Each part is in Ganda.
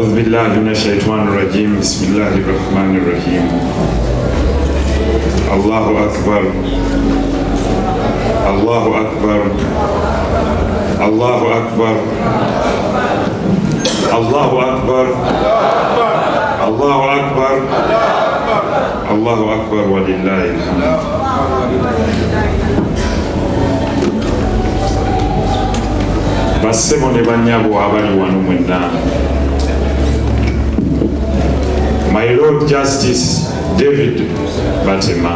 أعوذ بالله من الشيطان الرجيم. بسم الله الرحمن الرحيم. الله أكبر، الله أكبر، الله أكبر، الله أكبر، الله أكبر، الله أكبر، ولله الحمد. Bassebo ne bannyabo abali wano mwenna, my Lord Justice David Batema,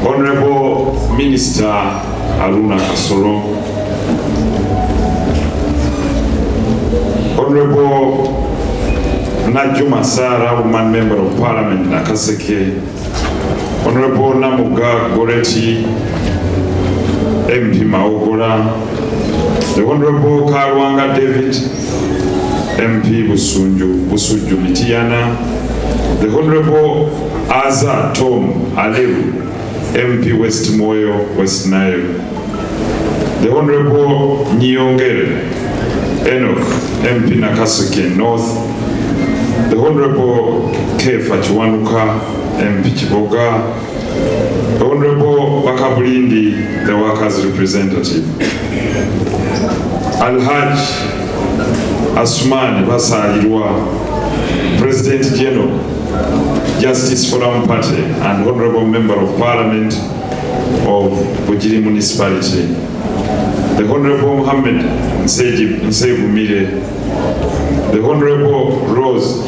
Honorable Minister Haruna Kasolo, Honorable Najjuma Sarah, Woman Member of Parliament, Nakaseke, Honorable Namuga Goreti, MP Mawogola, the Honorable Kalwanga David, MP Busunju, Busujju Mityana, the Honorable Aza Tom Aleru, MP West Moyo, West Nile, the Honorable Nyongere Enoch, MP Nakaseke North, the Honorable Kefa Kiwanuka, MP Kiboga, the Honorable Bakabulindi, the Workers' Representative, Alhaj Asumani Basalirwa, President General, Justice Forum Party and Honorable Member of Parliament of Bugiri Municipality, the Honorable Muhammad Nsegumire, the Honorable Rose,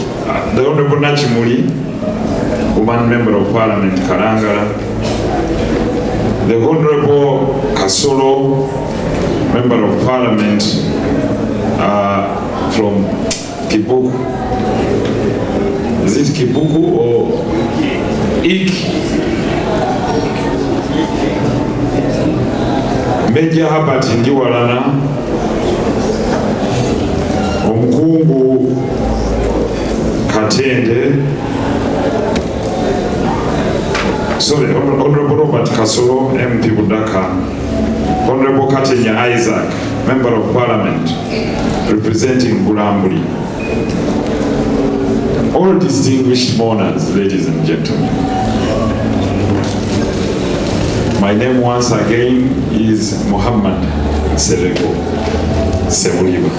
the Honorable Nachimuli, Woman Member of Parliament Kalangala, the Honorable Kasolo, Member of Parliament from Kibuku. Is it Kibuku or Ik? Major Herbert Ndiwalana, Omukungu Katende, sorry, Honorable Robert Kasolo, MP Budaka, Honorable Katenya Isaac, Member of Parliament, representing Bulambuli. All distinguished mourners, ladies and gentlemen. My name once again is Muhammad Nsereko Ssebuliba.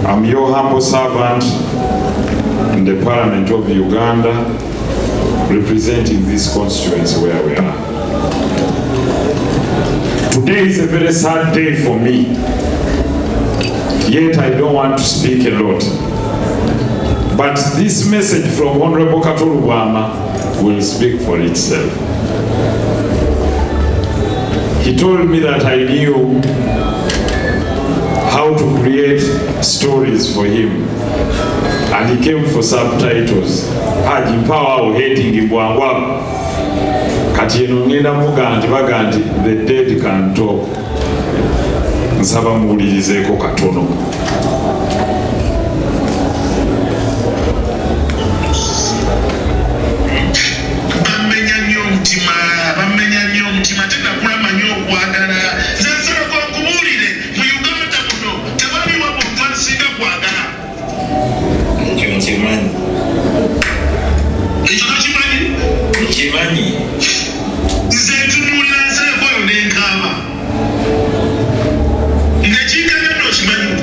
I'm your humble servant in the Parliament of Uganda, representing this constituency where we are. Today is a very sad day for me. Yet I don't want to speak a lot. But this message from Honorable Kato Lubwama will speak for itself. He told me that I knew how to create stories for him. And he came for subtitles. Haji mpawo heading bwangu. Kati eno ngenda muga nti baga nti the dead can talk. Nsaba muwulirizeeko katono. Bamenya nnyo omutima, bamenya nnyo omutima. Ate nakula manyi okwagala. Nze Nsereko nkubuulire, mu Uganda muno tewaliwo muntu asinga kwagala. Ekyo nkimanyi. Ekyo tokimanyi? Nkimanyi. Nze ntunuulira Nsereko oyo nenkaaba ng'ekinkagadde. Okimanyi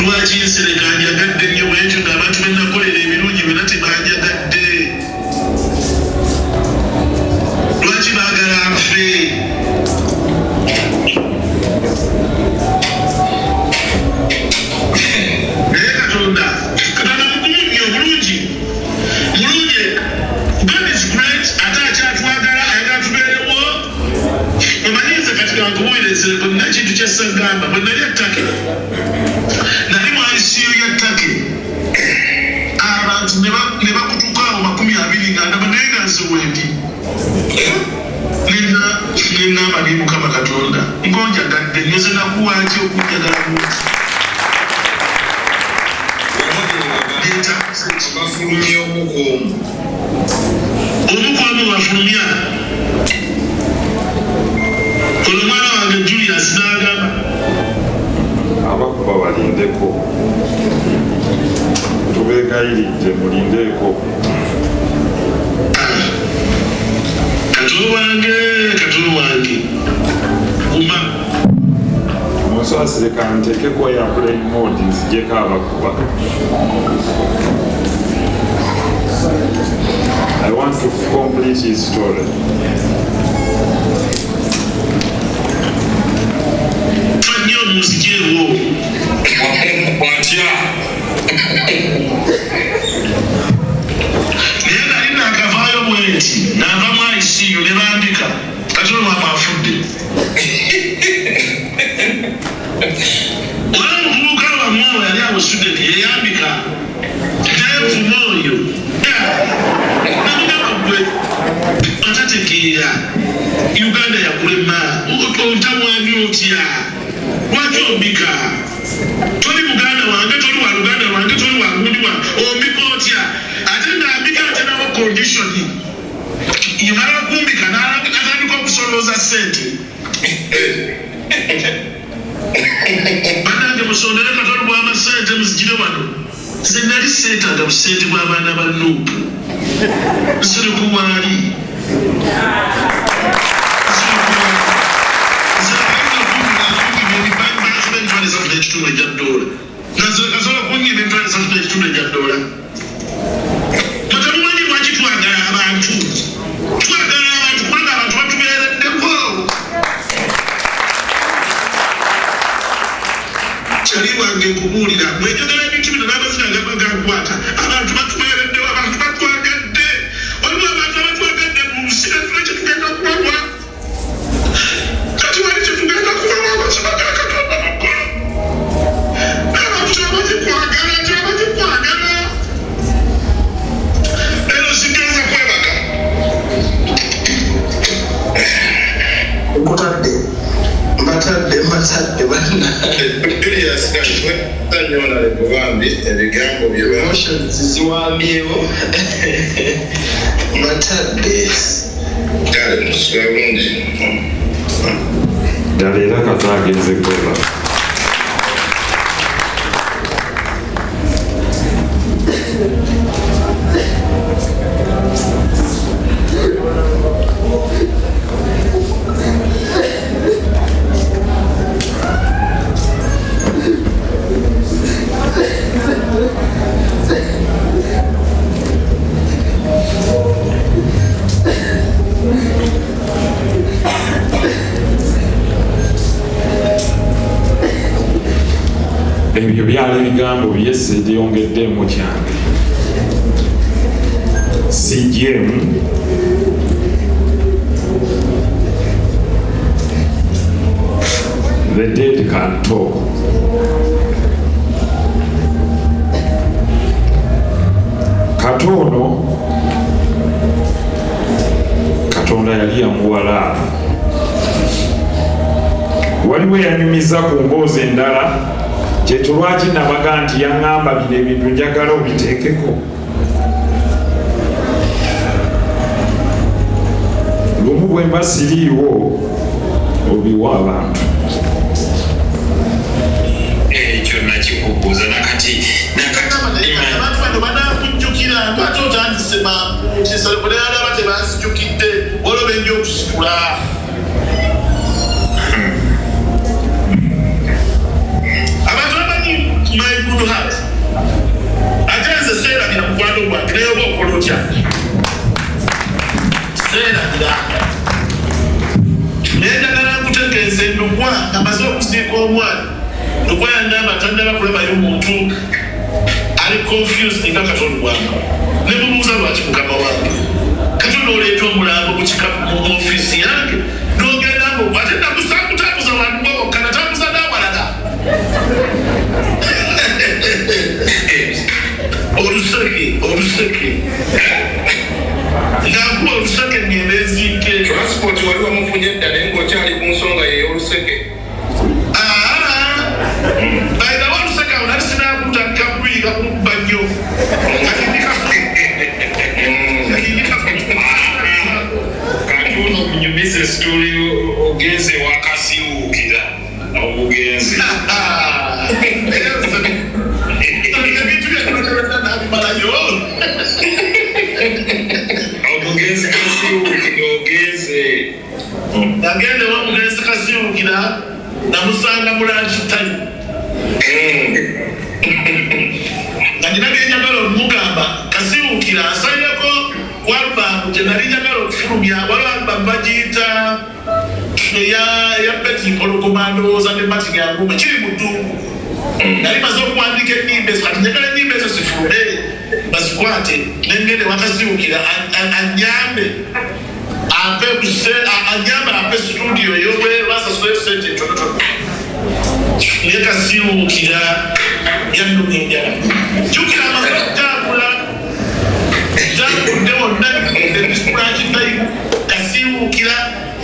lwaki Nsereko anjagadde nnyo bwentyo, ng'abantu benakolera ebirungi byonna tebanjagadde? Lwaki baagala nfe? Naye Katonda, Katonda mugumu nnyo, bulungi, mulungi. God is great. Ate akyatwagala, ayagala tubeerewo. Omanyi nze kati kankubuulire, Nsereko, nina kintu kyesagamba. Bwe nali e Turkey, nali mu ICU ya Turkey, abantu ne bakutuka awo 20 nga ndaba, naye nga nze wendi neŋŋamba ne Mukama Katonda, ngonjagadde nnyo, ze nakuwaki okunjagala bungi? Bafulumya omu ku omu. Omu ku omu bafulumya. Ono mwana wange Julius. Abakuba balindeko, tubegayiridde mulindeeko. Kato wange, Kato wange, guma. Munsasire, kanteekeko airplane mode nzijeko abakuba. I want to complete his story. Fa nnyo munzijeewo. Watya? Naye nali nakavaayo bwenti, nava mu ICU ne bandika kati olwamwe afudde. Wala omuvubuka wammwe awo yali abusudde yeyambika nenvuma oyo namugamba, gwe atategeera, Uganda yakulema, ontamwami otya? Lwaki ombika? Toli muganda wange, toli wa luganda lwange, toli wa gundi wa ombika otya? Ate ngambika aterawo condition, imala kumbika natandika okusolooza sente. Bannange, musondere Katoli bwama sente, muzigire wano. Nze nali seetaaga busente bw'abaana ba NUP. Ziri kuwaali. Ekitundu ekya ddoola nasobola kunyima 3,000 n'ekitundu ekya ddoola. Mwetemumanyi lwaki twagala abantu? Twagala abantu kubanga abantu batubeereddeko. Kyali wange nkubuulira, mwenjagala ebintu bino n'amazina gaba gankwata. Abantu batubeereddewo, abantu batwagadde. Waliwo abantu abatwagadde mu nsi, natula kyetugenda kubawa kati, wali kyetugenda kubawa amazima ga Katonda muggulu. Abantu kyabaji kwagala, kyabaji kwagala. Ero sigenza kwebaka. Nkutadde, mbatadde, mbatadde banna. Julius, kanyonale bambi ebigambo bye. Emotions ziwambyewo, mbatadde. Kale musula bulungi. Ddala era Kato agenze kwebaka. Ebyo byali bigambo bye, siryongeddemu kyange, sijemu. The dead can talk. Katono Katonda yali yamuwa love. Waliwo eyanyumiza ku mboozi endala. Kyekyo lwaki nabaga nti yaŋŋamba bino ebintu njagala obiteekeko. Lumu bwe mba siriiwo, obiwa abantu. Ekyo nakikubuuza nakati nakati. Abantu bano banakujjukira lwaki otandise mangu ntisalaba tebanzijukidde, waliwo benja okusitula. Abantu bamanyi my good heart, ate nze seerabira mukwano gwange, naye oba okola otya, seerabira. Naye njagala nkutegeeza, endugwa amaze okuziika omwana, ndugwa yangamba tannaba kulabayo muntu ali confused nga Katonda wange. Ne mubuuza lwaki, mukama wange Katonda oleeta omulambo mu kikapu mu ofiisi yange n'ogenda ngo ate nakutambuza bantu bokka, natambuza n'awalala oluseke oluseke ngakuba oluseke ngenda eziike. Transport wali wamufunye edda, naye ng'okyali ku nsonga ye ey'oluseke. Bainawo oluseke awo nali sinakutandika kubiika kumubba nnyo. Kati Kati ono munyumize. Nagenda ewomugenzi Kasiwukira, namusanga mu lunch time nga nina byenjagala okumugamba. Kasiwukira nsalireko ku album gye nali njagala okufulumya. Waliwo album bagiyita eya Betty Mpologoma, ndowooza ne Martin Angume, kiri mu ddungu. Nali maze okuwandiika ennyimba ezo, kati njagala ennyimba ezo zifulume bazikwate. Nengende wakasiwukira anyambe ampe anyambe ampe studio ey'obweru, basasulayo sente ntonotono. Naye Kasiwukira yannuma enjala. Jjukira amaze okutambula, ntambudde wonna ebisulankitayimu. Kasiwukira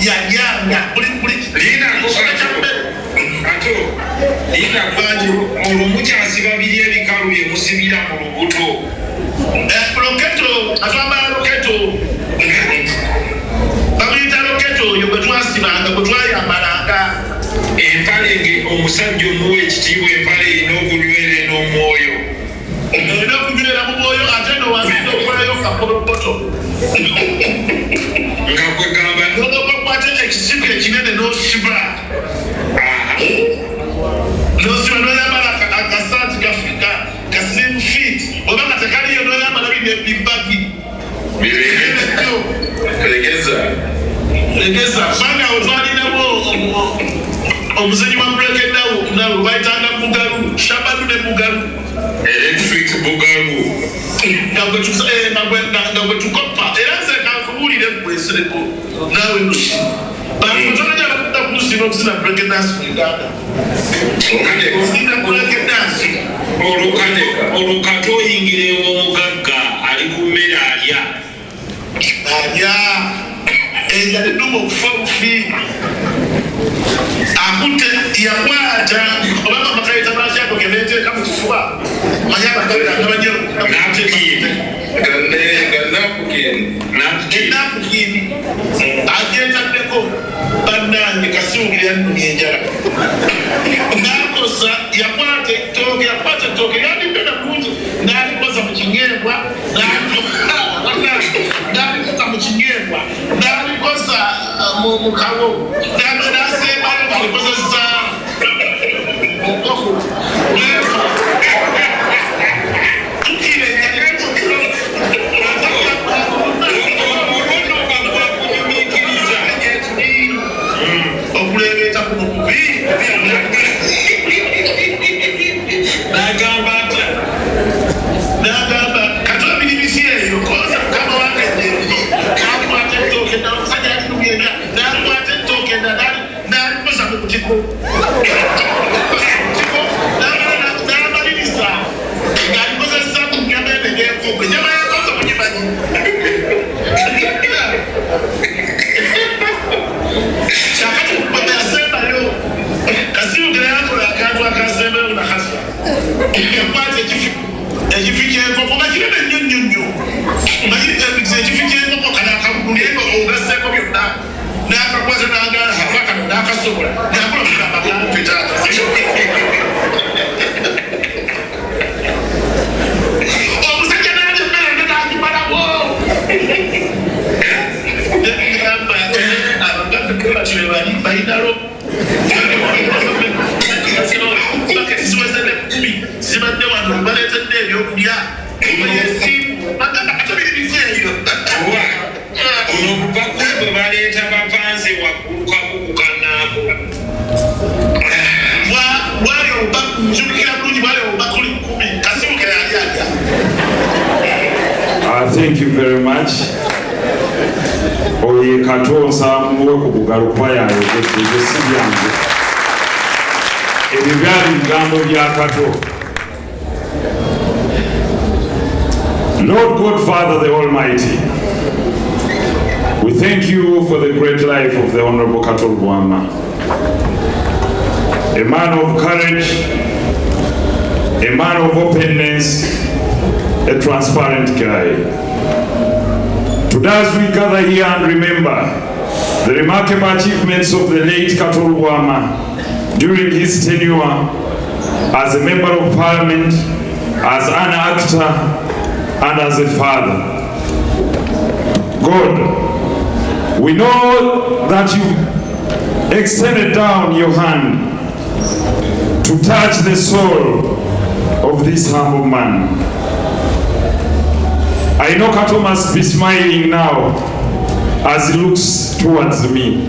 yalyanga buli Linako Kato, linako, olwo mukyasiba biri ebikalu bye musibira mu lubuto? Loketo, atwambala loketo, bamuyita loketo oyo gwe twasibanga, gwe twayambalanga. Empale nge omusajja omuwa ekitiibwa, empale erina okunywera n'omwoyo. Erina okunywera mu mwoyo, ate nowanzira okukolayo kapolokoto. Nga kwegamba nobakwate ekisibo ekinene n'osiba, nosiba, noyambala akasaati ka slim fit, oba nga tekaliyo noyambala bino ebibagi. Legeza. Legeza, kubanga awo twalinawo omuzenyi wa breakedawo nawe bayitanga Bugalu, Shabadu ne Bugalu. Electric Bugalu. Nga gwe tukopa. Era nze kankubuulire gwe Nsereko naawe Lusi, bantu tonajja bakudda kusiba okusina break dance mu Uganda, osina break dance. Olwo Kato oyingira ew'omugagga ali ku mmere alya. Alya, enjala ennuma okufa obufi. Akutte yakwata obanga bakayita bakyako kebeteeka mu kifuba, manye abagagga gabanyo. Napkin. Ga napkin. Napkin. E napkin agyetaddeko. Bannange, Kasiwukira yannumya enjala nakosa yakwata ettooke, yakwata ettooke yandidde nakungi, n'alikoza mu kinyeebwa, n'alikoza mu kinyeebwa, n'alikoza mu kawo, n'asembayo ng'alikozesa mu nkoko. Tukire. Olwo nga gwakunyumiikiriza. Okulebeeta kuno kubi. N'agamba atya? N'agamba katoa biribisi eyo koza mukama wange gyebiri. N'akwata ettooke ddala, omusajja yalinumyenda, n'akwata ettooke endala n'alikoza mu butiko, n'amaliriza ng'alikozesa ku nyama eno ey'enkoko. Ennyama y'enkoko mugimanyi? Kyakati yasembayo, Kasiwukira yakola akantu akasembayo nakasa. Yakwata ekifi ky'enkoko nga kinene nnyo nnyo nnyo, ekifi ky'enkoko kano akabugulu nga ogasseeko byonna, n'akakwata n'agala kano n'akasobola nakola kugamba kumpi taata. Omusajja n'alya emmere yonna n'agimalawo. Negamba abagagga batyo bali balinalo baketi ziweze ne 10 zibadde wano, baleetedde ebyokulya yesiimu bagamba ate biri biki eyo? Oba ono obupakuli bwe baleeta bapanze waggulu kakuku kanaako. Bwali njukira bulungi, bwali obubakuli 10. Kasiwukira yali alya. Thank you very much. Oyo ye Kato, nsaba mumuwe ku bugalo kuba yayogedde, ebyo si byange. Ebyo byali bigambo bya Kato. Lord God, Father, the Almighty, we thank you for the great life of the Honorable Kato Lubwama, a man of courage, a man of openness, a transparent guy. Today, as we gather here and remember the remarkable achievements of the late Kato Lubwama during his tenure as a member of parliament, as an actor, and as a father. God, we know that you Extended down your hand to touch the soul of this humble man. I know Kato must be smiling now as he looks towards me.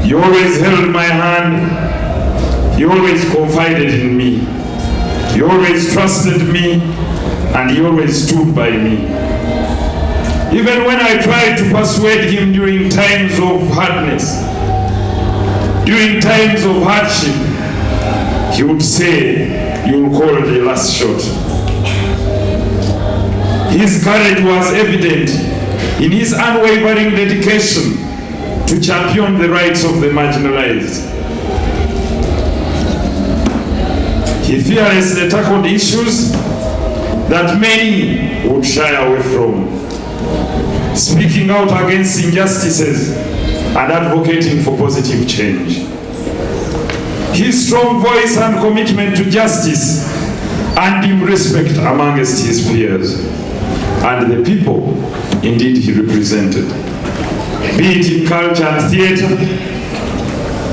You always held my hand. You always confided in me. You always trusted me and he always stood by me. Even when I tried to persuade him during times of hardness, during times of hardship, he would say, "You'll call the last shot." His courage was evident in his unwavering dedication to champion the rights of the marginalized. He fearlessly tackled issues that many would shy away from, speaking out against injustices and advocating for positive change. His strong voice and commitment to justice earned him respect amongst his peers and the people indeed he represented. Be it in culture and theatre,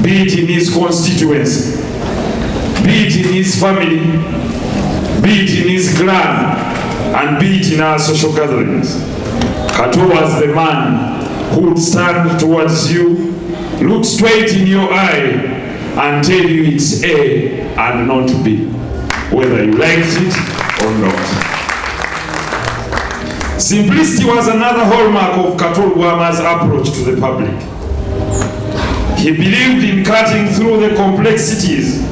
be it in his constituency, be it in his family, be it in his clan, and be it in our social gatherings. Kato was the man who would stand towards you, look straight in your eye, and tell you it's A and not B, whether you liked it or not. Simplicity was another hallmark of Kato Lubwama's approach to the public. He believed in cutting through the complexities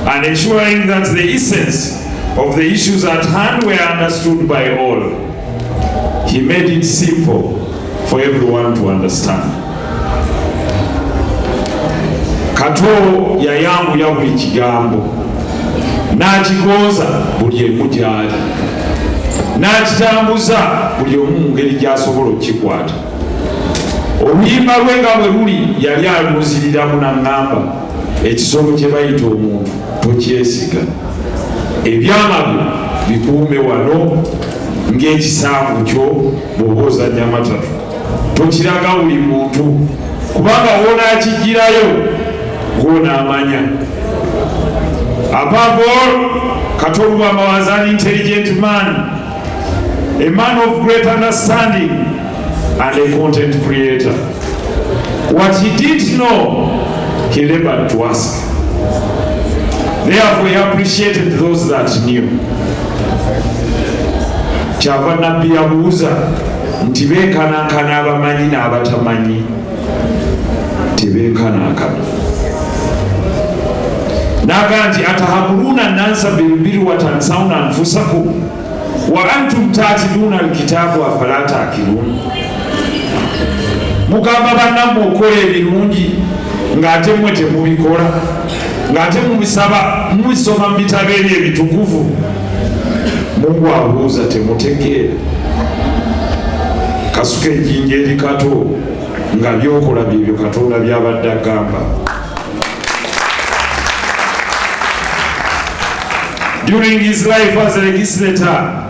and ensuring that the essence of the issues at hand were understood by all. He made it simple for everyone to understand. Kato yayanguya buli kigambo n'akigonza buli emu gy'ali n'akitambuza buli omu mu ngeri gy'asobola okukikwata. Oluyimba lwe nga bwe luli yali alunziriramu n'aŋŋamba, ekisolo kye bayita omuntu tokyesiga, ebyama byo bikuume wano ng'ekisanvu kyo bw'oba ozannya amatatu, tokiraga buli muntu kubanga wonaakigirayo gw'onaamanya. Above all, Kato Lubwama was an intelligent man, a man of great understanding and a content creator. What he didn't know, he labored to ask. Therefore, he appreciated those that knew. Kyava Nabbi yabuuza nti benkanankana abamanyi n'abatamanyi? Tebenkanankana. N'agamba nti ata'muruna nnasa bilbirri wa tansawna anfusakum wa antum tatluuna alkitaabu afala ta'qiluun. Mugamba bannammwe okukola ebirungi ng'ate mmwe temubikola, ng'ate mubisaba mubisoma mu bitabo ebyo ebitukuvu. Mungu abuuza, temutegeera? Kasuka ejjinja eri Kato nga byokola byebyo Katonda byabadde agamba. During his life as a legislator,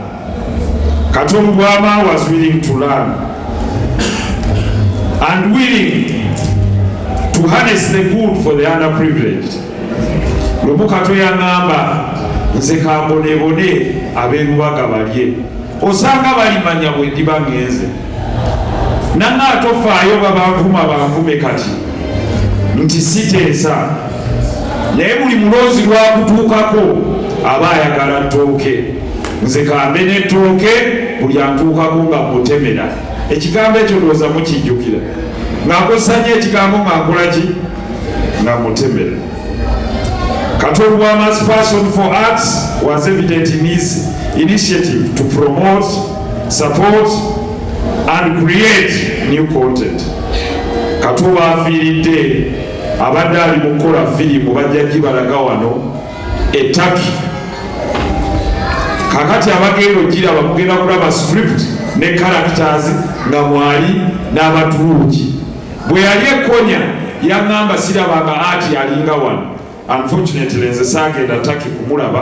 Kato Lubwama was willing to learn and willing to harness the good for the underprivileged. Lumu Kato yaŋŋamba, nze kambonebone ab'erubaga balye, osanga balimanya bwe ndiba ŋŋenze. Naŋŋa tofaayo, babanvuma banvume kati nti siteesa, naye buli mulonzi lwakutuukako aba ayagala ttooke. Nze kambe n'ettooke, buli antuukako nga mutemera. Ekigambo ekyo ndowooza mukijjukira, ng'akozesa nnyo ekigambo nga nkola ki, nga mutemera. Kato Lubwama's passion for arts was evident in his initiative to promote, support and create new content. Kato baafiiridde abadde ali mu kukola firimu, bajja gibalaga wano e Turkey. Kakati abagenda ogiraba mugenda kulaba script ne characters nga mwali n'abatuuki. Bwe yali ekkonya yaŋŋamba, sirabanga ati alinga wano. Unfortunately, nze saagenda Turkey kumulaba,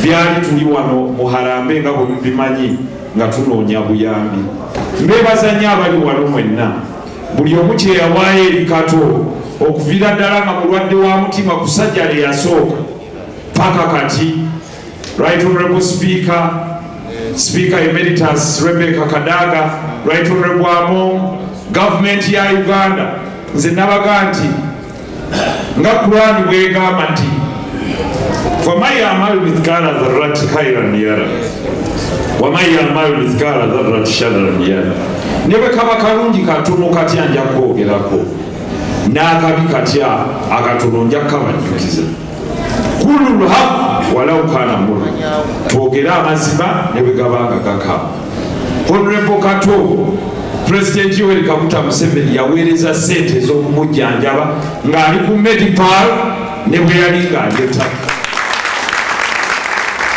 byali tuli wano mu Harambe nga bwe mubimanyi nga tunoonya buyambi. Mbeebaza nnyo abali wano mwenna. Buli omu kye yawaayo eri Kato okuviira ddala nga mulwadde wa mutima ku sajjala eyasooka paka kati. Right Honorable Speaker, Speaker Emeritus Rebecca Kadaga, Right Honorable Among, Government ya Uganda, nze nabaga nti nga Kurani bwegamba nti faman yamalu mithqala dharrati khairan yara waman yamalu mithqala dharrati sharran yara, ne bwe kaba kalungi katono katya nja kwogerako, n'akabi katya akatono nja kukabajjukiza. Kulul haq walau kana mur, twogere amazima ne bwe gabanga gakaba. Honorable Kato, President Yoweri Kaguta Museveni yaweereza ssente ez'okumujjanjaba ng'ali ku Medipal ne bwe yali ng'ali ettaka.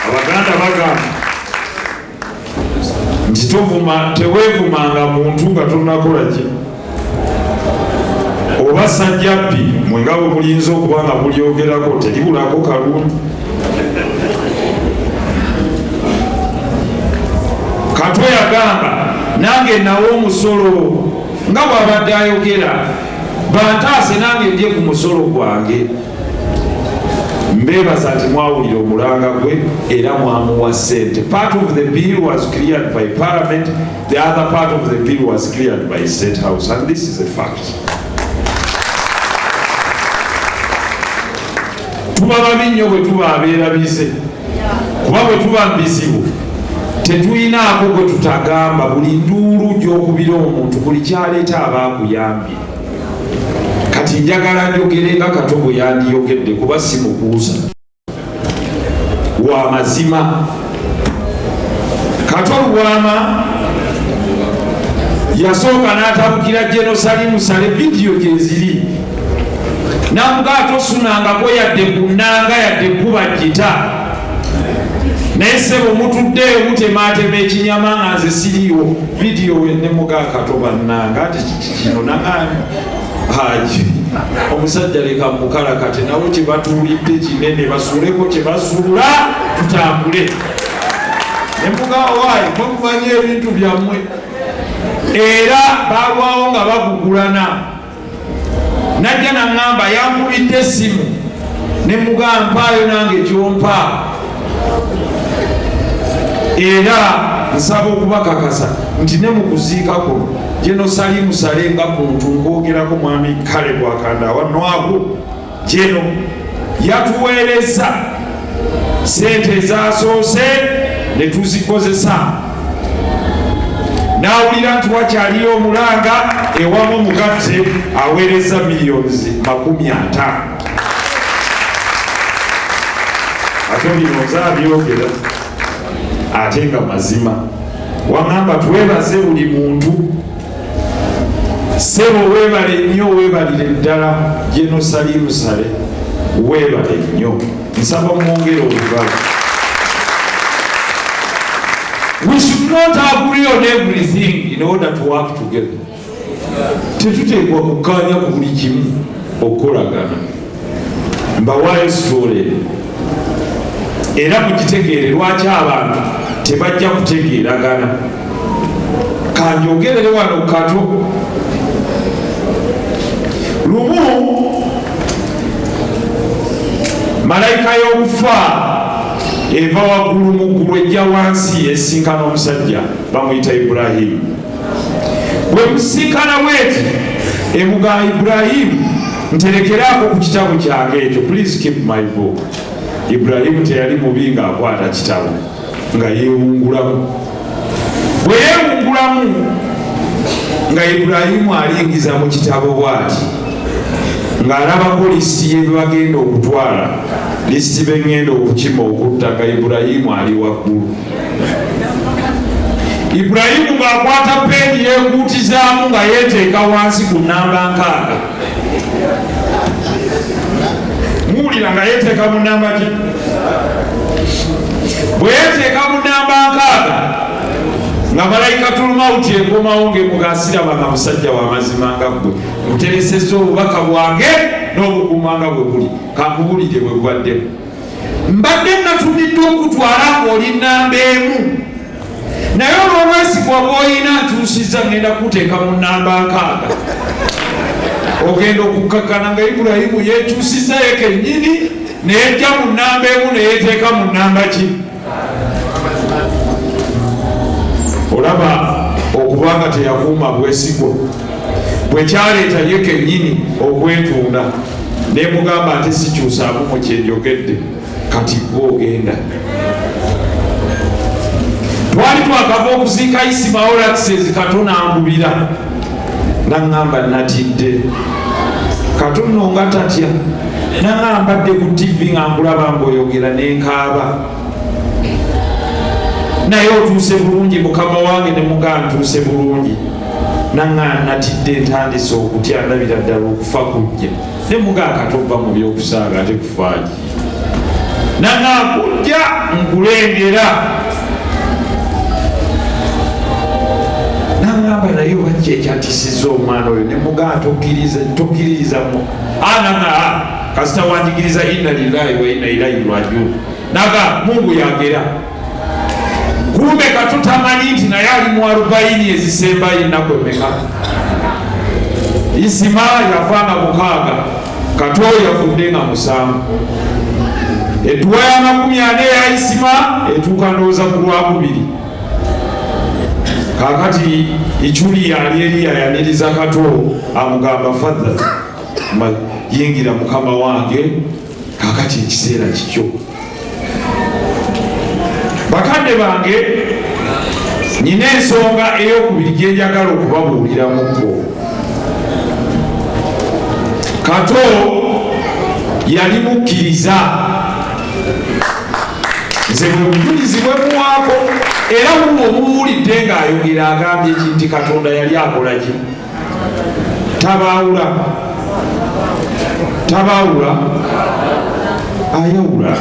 Abaganda bagamba nti tovuma, teweevumanga muntu nga tonnakola ki oba sajjabbi mwe nga bwe mulinza okuba nga mulyogerako teribulako kalungi. Kato yagamba nange nawe omusolo nga bw'abadde ayogera bantaase nange ndye ku musolo gwange. Mbeebaza nti mwawulira omulanga gwe era mwamuwa ssente. Part of the bill was cleared by Parliament, the other part of the bill was cleared by State House, and this is a fact. Tuba babi nnyo bwe tuba abeerabize, kuba bwe tuba mu bizibu tetulinaako gwe tutagamba. Buli nduulu gy'okubira omuntu, buli kyaleeta aba akuyambye. Kati njagala njogere nga Kato bwe yandiyogedde, kuba si mukuusa wa mazima. Kato Lubwama yasooka n'atabukira General Salim Saleh, vidiyo gyeziri, namugaa tosunangako yadde ku nnanga yadde kuba gita, naye ssebo mutuddeeyo mutemaatema ekinyama nga nze siriiwo. Vidiyo ne mugaa Kato bannanga nti kiki kino naŋŋaani Haji omusajja leka mukalakate nawe kye batuulidde kinene, basuuleko kye basuula tutambule. Ne mugaa waayi mwe mumanye ebintu byammwe. Era balwawo nga bagugulana, najja naŋŋamba yankubidde essimu ne mugaa mpaayo nange kyompa. Era nsaba okubakakasa nti ne mu kuziika kuno General Salim Saleh nga muntu nkwogerako mwami Kale Bwakanda awanwago General yatuweereza sente ezasoose ne tuzikozesa, n'awulira nti wakyaliyo omulanga ewamu omugatte aweereza miliyoni 50. Ate bino nze abyogera ate nga mazima. Waŋŋamba twebaze buli muntu. Ssebo weebale nnyo, weebalire ddala. General Salim Saleh weebale nnyo, nsaba mwongere olugalo. We should not agree on everything in order to work together. Tetuteekwa kukkaanya ku buli kimu okukolagana. Mbawaayo story era mugitegeere lwaki abantu tebajja kutegeeragana. Kanjogerere wano Kato. Lumu malayika y'okufa eva waggulu mu ggulu ejja wansi esinkana omusajja bamuyita Ibulahimu. Bwe musinkana bweti emugaa Ibulahimu, nterekeraako ku kitabo kyange ekyo, please keep my book. Ibulahimu teyali mubi ng'akwata kitabo nga yeewungulamu. Bwe yeewungulamu nga Ibulayimu alingiza mu kitabo bw'ati ng'alabako lisiti y'ebibagenda okutwala, lisiti b'eŋŋenda okukima okutta, nga Ibulayimu ali waggulu. Ibulayimu ng'akwata peeni yeekuutizaamu nga yeeteeka wansi ku nnamba 60. Muwulira nga yeeteeka mu nnamba ki? Bwe yeeteeka mu nnamba 60 nga malayika tulumawuti ekomawo ng'emugasiraba nga musajja wa mazima nga ggwe, nkuteresezza obubaka bwange n'obukuuma nga bwe buli. Kankubulire bwe bubaddemu. Mbadde natumiddwa okutwala ng'oli nnamba 1, Naye olw'obwesigwa bw'olina nkyusizza, ngenda kuteeka mu nnamba 60. Ogenda okukkakkana nga Ibulayimu yeekyusizza ye kennyini neyejja mu nnamba 1 neyeeteeka mu nnamba ki. Olaba okubanga teyakuuma bwesigwa bwe kyaleeta ye kennyini okwetunda. Nemugamba ate sikyusaamu mu kyenjogedde, kati gwe ogenda. Twali twakava okuziika Isima Olaxes, Kato n'ankubira n'aŋŋamba natidde. Kato nno nga tatya, n'aŋŋamba mbadde ku TV nga nkulaba ng'oyogera ne nkaaba, naye otuuse bulungi mukama wange? Ne mugaa ntuuse bulungi. Naŋŋamba natidde, ntandise okutya, ndabira ddala okufa kujja. Ne mugaa Kato va mu byokusaaga, ate kufaaki? Naŋŋamba kujja nkulengera. Naŋŋamba naye oba ki ekyatisizza omwana oyo? Ne mugaa tokkiririza mu anaŋa kasita wanjigiriza inna lillahi wa inna ilaihi rajiun. Naga Mungu yagera. Kumbe Kato tamanyi nti naye ali mu 40 ezisembayo. Ennaku emeka? Isima yafa nga 6, Kato yafudde nga 7. Edduwa ya 40 eya Isima etuuka ndowooza ku Lwakubiri. Kakati Ichuli yali eri yayaniriza Kato, amugamba fadha, yingira mukama wange, kakati ekiseera kikyo. Bakadde bange, nyina ensonga eyokubiri gyenjagala okubabuuliramuko. Kato yali mukkiriza, nze bwe bujulizi bwe muwaako, era wuwo omuwulidde ng'ayogera agambye ki? Nti Katonda yali akola ki? Tabaawula, tabaawula, ayawula.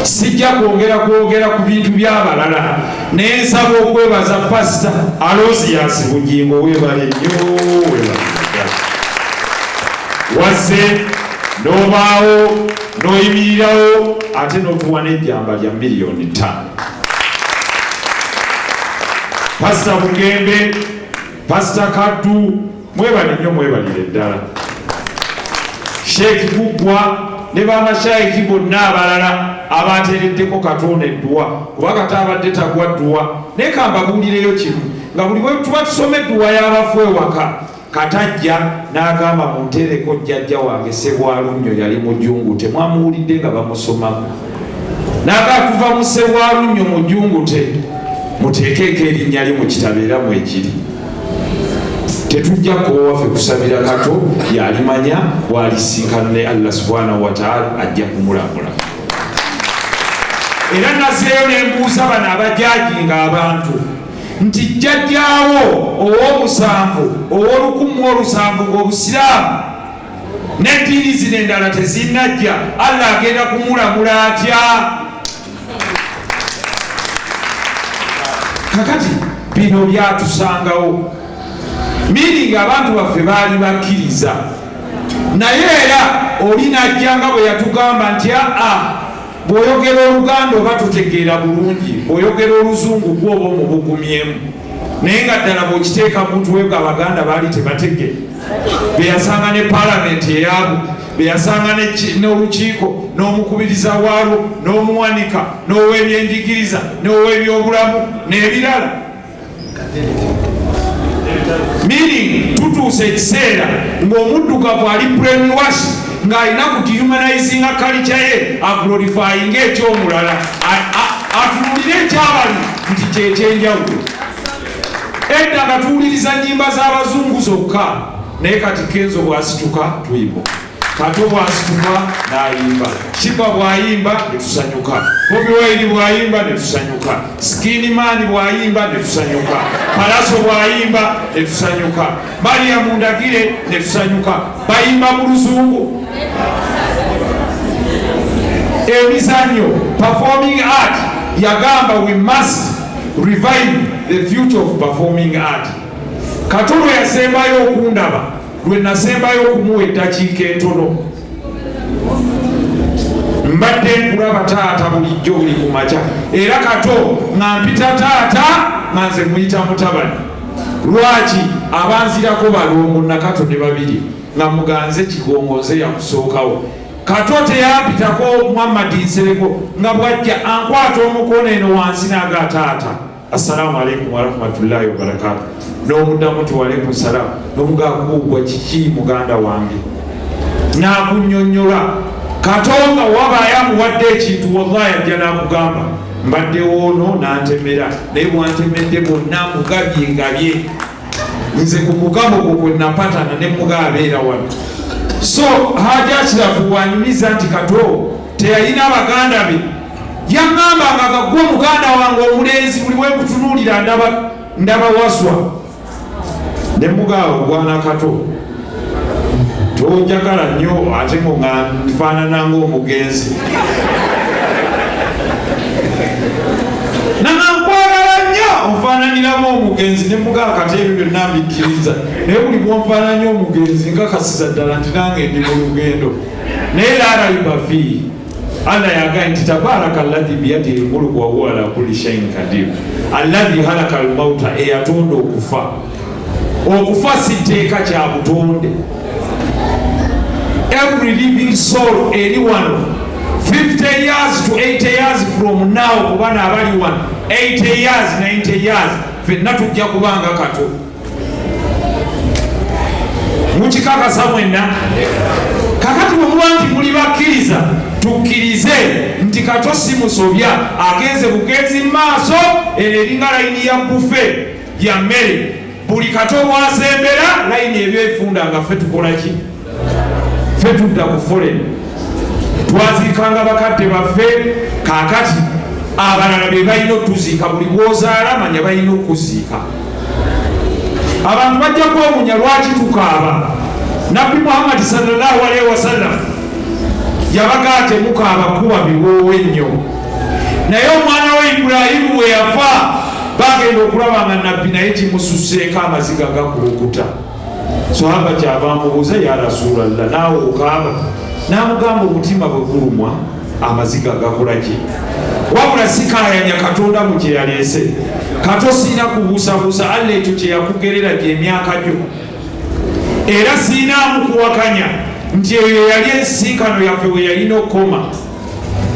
Sijja kwongera kwogera ku bintu by'abalala, naye nsaba okwebaza Pasita Aloysius Bugingo. Weebale nnyo, weebale. Wazze n'obaawo n'oyimirirawo ate n'otuwa n'ejjamba lya miliyoni 5. Pasita Bugembe, Pasita Kaddu, mwebale nnyo, mwebalire ddala. Sheikh Guggwa ne bamashayiki bonna abalala abateereddeko Katonda edduwa, kuba kata abadde tagwa dduwa. Naye kambabuulireyo kimu, nga buli bwe tuba tusoma edduwa y'abafu ewaka, Katajja n'agamba munteereko jjajja wange Sebwalunnyo, yali mujungute. Mwamuwulidde nga bamusomako, naga tuva mu Sebwalunnyo mujungute, muteekeeko erinnya lye mu kitabo era mwekiri. Tetujja kowaffe kusabira Kato, yalimanya bwalisinkana ne Allah subhanahu wataala, ajja kumulamula. Era nazeeyo nembuuza bano abajajinga abantu nti jjajjaawo ow'omusanvu ow'olukumu olusanvu ng'obusiraamu n'eddiini zino endala tezinnajja, Allah agenda kumulamula atya? Kakati bino byatusangawo, meaning abantu baffe baali bakkiriza, naye era oli najja nga bwe yatugamba nti aa, bw'oyogera Oluganda oba tutegeera bulungi, bw'oyogera Oluzungu gwoba omubugumyemu. Naye nga ddala bw'okiteeka muntu we nga Abaganda baali tebategeera, beyasanga ne paalamenti eyaabwe, beyasanga n'olukiiko n'omukubiriza waalwo n'omuwanika n'ow'ebyenjigiriza n'ow'ebyobulamu n'ebirala. Meaning tutuuse ekiseera ng'omuddugavu ali brainwash, ng'alina ku dehumanizinga culture ye, aglorifyinga ekyomulala, atunulire ekyabali nti kyekyenjawulo. Edda nga tuwuliriza nnyimba z'abazungu zokka, naye kati Kenzo bw'asituka tuyimuka, Kato bw'asituka n'ayimba, Sheebah bw'ayimba ne tusanyuka, Bobi Wine bw'ayimba ne tusanyuka, Skin Man bw'ayimba ne tusanyuka, Pallaso bw'ayimba ne tusanyuka, Mariam Ndagire ne tusanyuka. Bayimba mu Luzungu. Emizannyo, performing art, yagamba we must revive the future of performing art. Kato lwe yasembayo okundaba, lwe nasembayo okumuwa eddakiika entono, mbadde Mbadde nkulaba taata bulijjo buli ku makya, era Kato nga mpita taata nga nze muyita mutabani. Lwaki abanzirako balongo Nakato ne babiri nga muganze Kigongo, nze yakusookawo. Kato teyampitako Muhammad Nsereko, nga bwajja ankwata omukono eno wansi n'aga, "Taata, assalamu alaikum warahmatullahi wabarakatu." N'omuddamu nti, "Walaikum salamu." N'omugakuugwa, "Kiki muganda wange?" N'akunnyonnyola. Kato nga wabaayo amuwadde ekintu, wallahi ajja n'akugamba, "Mbaddewo ono n'antemera, naye bwantemedde bwonna mugabye ngabye nze ku mugabo gwo gwe napatana ne muga abeera wano." So Haji Akirafu wanyumiza nti Kato teyalina baganda be, yaŋŋamba nga gagwe muganda wange omulenzi, buli wekutunuulira ndaba ndaba waswa ne mugaawo. Gwana Kato tonjagala nnyo ate ngo nga nfaanana ng'omugenzi, nanga nkwagala nnyo, onfaananiramu omugenzi. Ne mugaa kati ebyo byonna mbikkiriza, naye buli bwonfaananya omugenzi nkakasiza ddala nti nange ndi mu lugendo. Naye la raiba fiihi, Allah yagaye nti tabaraka alladhi biyadihi lmulku wa huwa ala kulli shaiin kadir alladhi halaka almauta, eyatonda okufa. Okufa si tteeka, kya butonde. Every living soul eri wano, 50 years to 80 years from now, kubana abali wano 80 years, 90 years, fenna tujja kubanga Kato. Mukikakasa mwenna? Kakati bwe muba nti muli bakkiriza, tukkirize nti Kato si musobya, agenze bugenzi mu maaso. Ero eringa layini ya buffet ya mmere, buli Kato bwasembera layini ebyefunda nga ffe tukola ki? Ffe tudda ku foleni. Twaziikanga bakadde baffe, kaakati abalala be balina otuziika. Buli bwozaala manya balina okuziika. Abantu bajja kwewunya lwaki tukaaba. Nabbi Muhammadi sallallahu alaihi wasallam yabagaa, "Temukaaba kuba biwoowe nnyo." Naye omwana we Ibulayimu bwe yafa, bagenda okulaba nga nabbi naye kimususeeko, amaziga gakulukuta. Sahaba kyava amubuuza, "Ya Rasulallah, naawe okaaba?" N'amugamba, "Omutima bwe gulumwa amaziga gakola ki?" Wabula sikayanya Katonda mu kye yaleese. Kato siina kubuusabuusa, Allah ekyo kye yakugerera gyemyaka gyo, era siinaamu kuwakanya nti eyo yali ensinkano yaffe we yalina okukoma.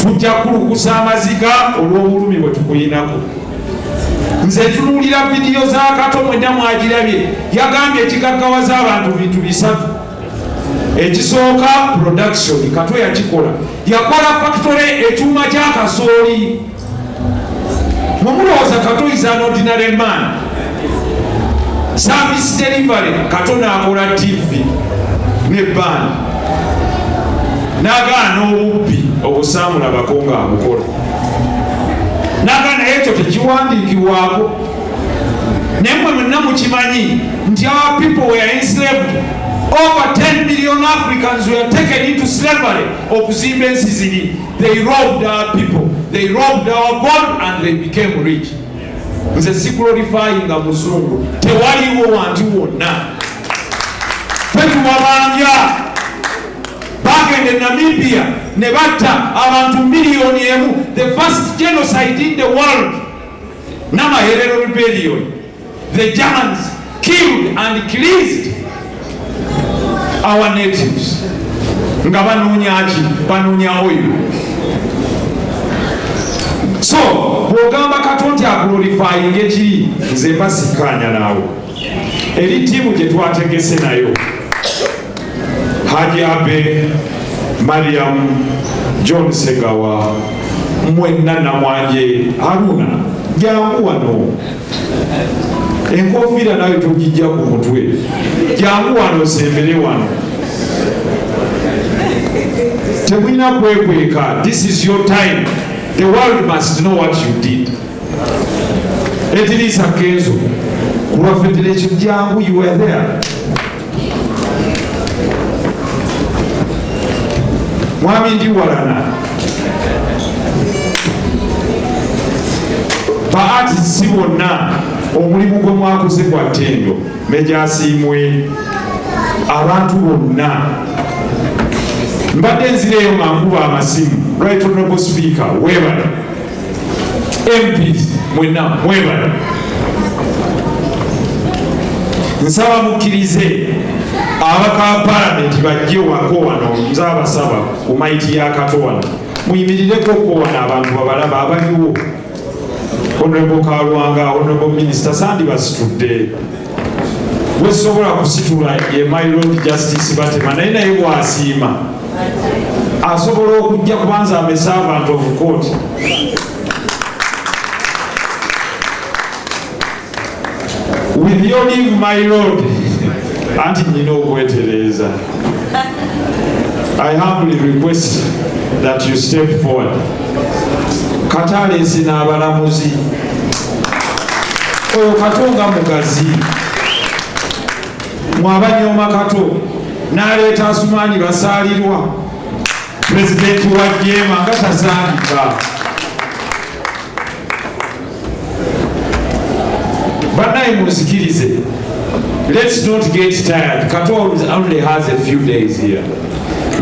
Tujja kulukusa amaziga olw'obulumi bwe tukuyinako. Nze tunuulira vidiyo za Kato, mwenna mwagirabye. Yagambye ekigaggawaza abantu bintu bisatu. Ekisooka, production. Kato yakikola, yakola factory, ekyuma kya kasooli. Mumulowooza Kato is an ordinary man? Service delivery. Kato n'akola TV ne band, n'agaana obubbi obusaamulabako ng'abukola, n'agaana ekyo tekiwandiikibwako. Naye mwe mwenna mukimanyi nti our people were enslaved. Over 10 million Africans were taken into slavery okuzimba ensi ziri. They robbed our people, they robbed our gold and they became rich. Nze siglorifyinga muzungu, tewaliwo wantu wonna fe tuwabanja. Bagenda e Namibia ne batta abantu 1 miliyoni, the first genocide in the world, Namaherero Rebellion. The Germans killed and cleansed our natives nga banoonya ki? Banoonya oil. So bw'ogamba Kato nti aglorifyinga ekiri, nze mba sikkaanya naawe. Eri ttiimu gye twategese nayo, Haji Abe, Mariam, John Segawa, mwenna, Namwanje Haruna, jangu wano. Enkofiira nayo togijja ku mutwe, jangu wano osembere wano. Temulina kwekweka. This is your time, the world must know what you did. Edirisa Kenzo ku lwa federation, jangu, you were there. Mwami Ndiwalana, ba artists bonna, omulimu gwe mwakoze gwa ttendo. Meja Asiimwe, abantu bonna. Mbadde nzireeyo nga nkuba amasimu. Right Honorable Speaker, weebale. MPs mwenna mwebale. Nsaba mukkirize ababaka ba palamenti bajje wako wano, nze abasaba ku mayiti ya Kato wano muyimirireko ko wano abantu babalaba abaliwo. Honorable Kalwanga, Honorable Minister, sandi basitudde wesobola kusitula ye my Lord Justice Batema, naye naye bwasiima asobola okujja kubanza am a servant of court. With your leave, my lord, anti nyina okwetereeza, I humbly request that you step forward. Kataleesi n'abalamuzi oyo Kato nga mugazi mwabanyooma Kato n'aleeta Asumaani Basaalirwa pulezidenti wa Jeema nga tasangika. Bannaye munzikirize, let's not get tired. Kato only has a few days here.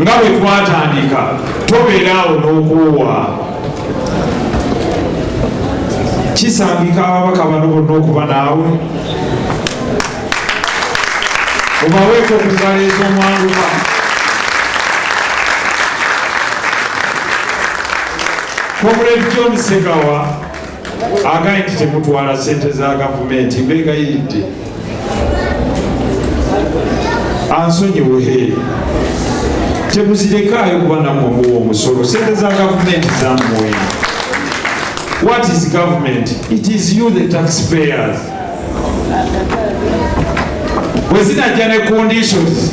Nga bwe twatandika, tobeeraawo n'okuwa kisangika ababaka bano bonna okuba naawe obaweeko ku ngalo ez'omwanguka. Comrade John Segawa agambye nti temutwala ssente za gavumenti, mbeegayiridde ansonyiwe, temuzirekaayo kuba nammwe muwa omusolo. Ssente za gavumenti zammwe. What is government? It is you, the taxpayers. Bwe zinajja ne conditions,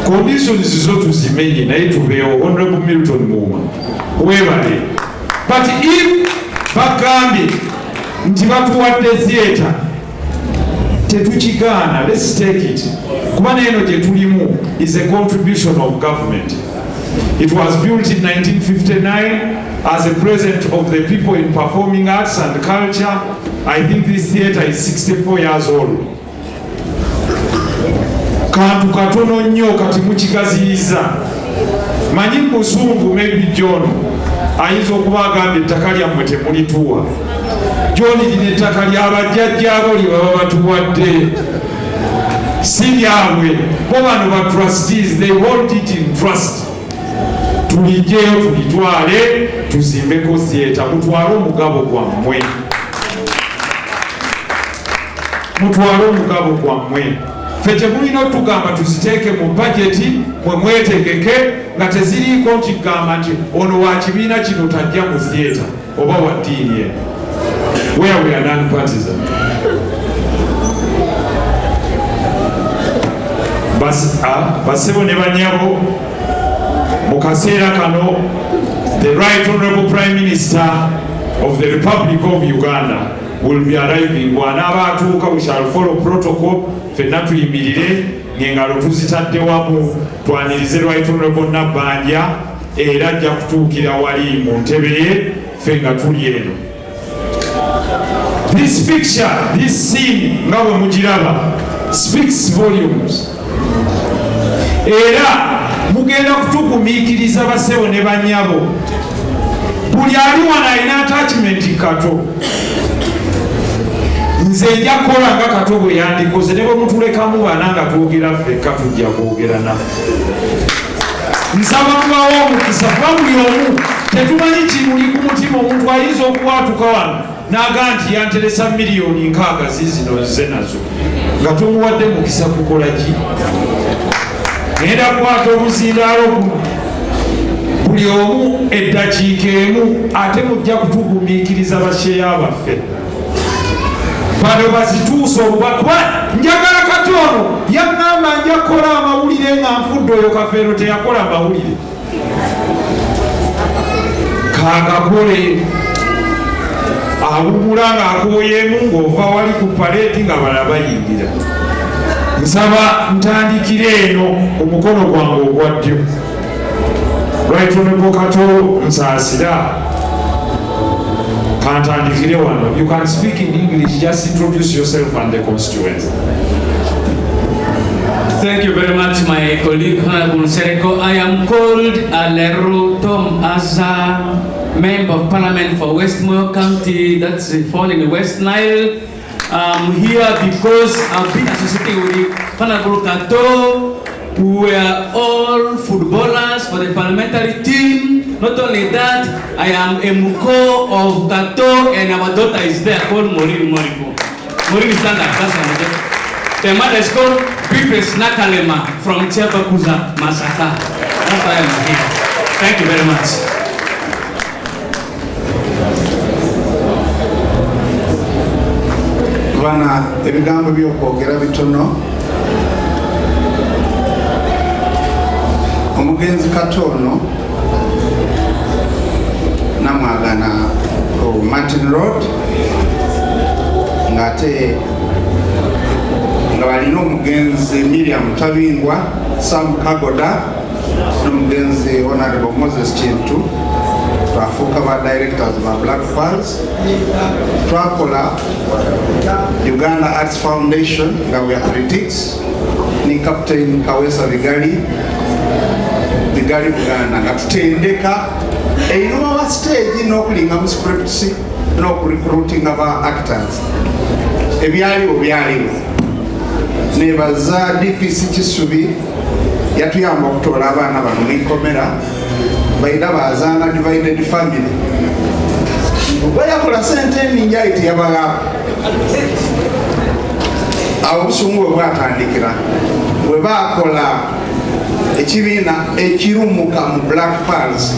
conditions zo tuzimenye naye tubeewo. Honorable Milton Muuma, webale. But if bagambye nti batuwadde theatre, tetukigaana, let's take it, kuba neeno gye tulimu is a contribution of government. It was built in 1959 as a present of the people in performing arts and culture. I think this theatre is 64 years old. Kantu katono nnyo kati mukigaziyiza. Manyi musungu, maybe John ayinza okuba agambye ettaka lyammwe temulituwa. John, lino ettaka lyabajjajjaabo lye baba batuwadde, si lyabwe. Bo bano ba trustees, they hold it in trust. Tulijjeyo tulitwale tuzimbeko theatre. Mutwale omugabo gwammwe, mutwale omugabo gwammwe. Ffe temulina otugamba tuziteeke mu bajeti, mwe mwetegeke nga teziriiko nti gamba nti ono wa kibiina kino tajja mu theatre oba wa ddiini eno. Where we are non-partisan. Basebo ne banyabo, mu kaseera kano the Right Honorable Prime Minister of the Republic of Uganda will be arriving. Bw'anaaba atuuka, we shall follow protocol, ffenna tuyimirire ng'engalo tuzitadde wamu twanirize Right Honorable Nabbanja, era ajja kutuukira wali mu ntebe ye ffe nga tuli eno. This picture, this scene nga bwe mugiraba speaks volumes, era mugenda kutugumiikiriza basebo ne banyabo. Buli ali wano alina attachment Kato. Nze nja kukola nga Kato bwe yandikoze, ne bwe mutulekamu bana nga twogera ffekka, tujja kwogera naffe. Nsaba mubawo omukisa kuba buli omu tetumanyi kimuli ku mutima. Omuntu ayinza okuwatuka wano n'agaa nti yanteresa miliyoni 60 ziizino nze nazo, nga tomuwadde mukisa kukola ki. Ngenda kukwata omuzindaalo guno, buli omu eddakiika emu, ate mujja kutugumiikiriza basheya baffe bano bazituusa obuba kuba njagala kati ono yaŋŋamba nja kukola amawulire nga nfudde. Oyo Kafeero teyakola amawulire, kagakole awumula ng'akooyeemu ng'ova wali ku paleeti nga bala bayingira. Nsaba ntandikire eno ku mukono gwange ogwa ddyo. Right Honorable Kato Nsaasira, kantandikire wano. You can speak in English, just introduce yourself and the constituency. Thank you very much, my colleague, Honorable Nsereko. I am called Aleru Tom Aza, Member of Parliament for West Moyo County, that's found in the West Nile. I'm here because I've been associated with Honorable Kato. We are all footballers for the parliamentary team. Not only that, I am a muko of Kato, and our daughter is there called Maureen Moriko. Maureen, stand up. That's my daughter. The mother is called Beatrice Nakalema from Kyabakuza, Masaka. That's why I'm here. Thank you very much. Bana, ebigambo by'okwogera bitono. Omugenzi Katono namwagana ku Martin Road, ng'ate nga balina omugenzi Miriam Tabingwa, Sam Kagoda n'omugenzi Honorable Moses Kintu. Twafuuka ba directors ba Black Pearls. Twakola Uganda Arts Foundation nga we are critics ni Captain Kawesa Bigali, Bigali Buganda, nga tutendeka einuma wa stage n'okulinga mu scripts n'okurecruitinga ba actors. Ebyaliwo byaliwo. Nebaza DPC Kisubi yatuyamba okutoola abaana bano mu ikomera, baida bazaana divided family. Bayakola sente eningi ayi teyabagaba. Awo obusungu bwe bwatandikira bwe baakola ekibiina ekirumuka mu Black Pearls.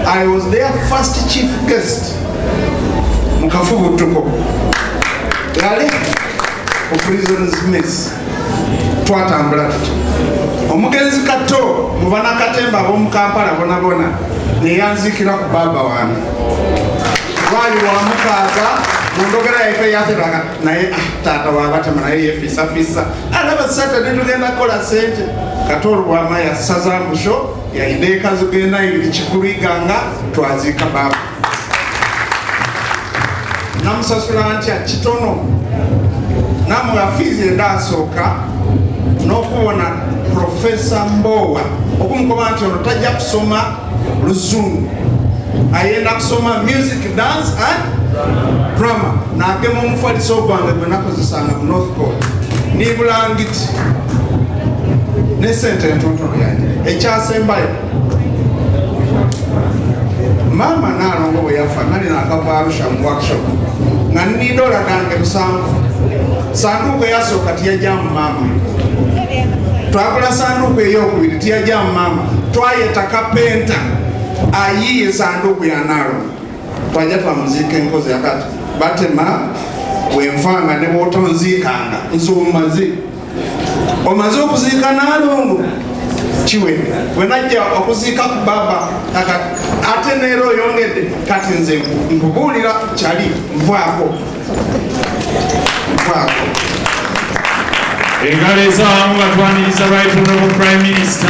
I was their first chief guest mu kafubutuko gale ku prisons mess. Twatambula tuti omugenzi Kato mu banakatemba ab'omu Kampala bonabona neyanzikira ku baaba wange. Lwali lwa mukaaga mu ndogera yaife yateranga naye, taata wabatema naye yefiisafisa alaba Saturday tugenda kukola sente. Kato olwama yasaza musho yayina ekazugenda ibiri kikuliganga twaziika baaba. Namusasula ntya kitono, namuwa fiizi endasooka n'okubona Profesa Mbowa okumukoba nti ono tajja kusoma luzungu, ayenda kusoma music, dance and drama. Nagema omufaliso gwange gwe nakozesanga mu North Court ni bulangiti ne sente entonotono yange. Ekyasembayo, maama Naalongo bwe yafa nali nakava Arusha mu workshop nga nina dola gange 7. Sanduuku eyasooka tiyajjamu maama, twagula sanduuku eyokubiri tiyajjamu maama, twayeta kapenta ayiye sanduuku ya Naalongo. Twajja twamuziika enkozi yakati batema bwenfanga ne bw'otonziikanga nze omaze omaze okuziika Naalongo kiwedde. Bwe najja okuziika ku baaba ate neera oyongedde kati nze nkubuulira kyali nvaako nvaako. Engalo ez'awamu batwaniriza Right Honorable Prime Minister.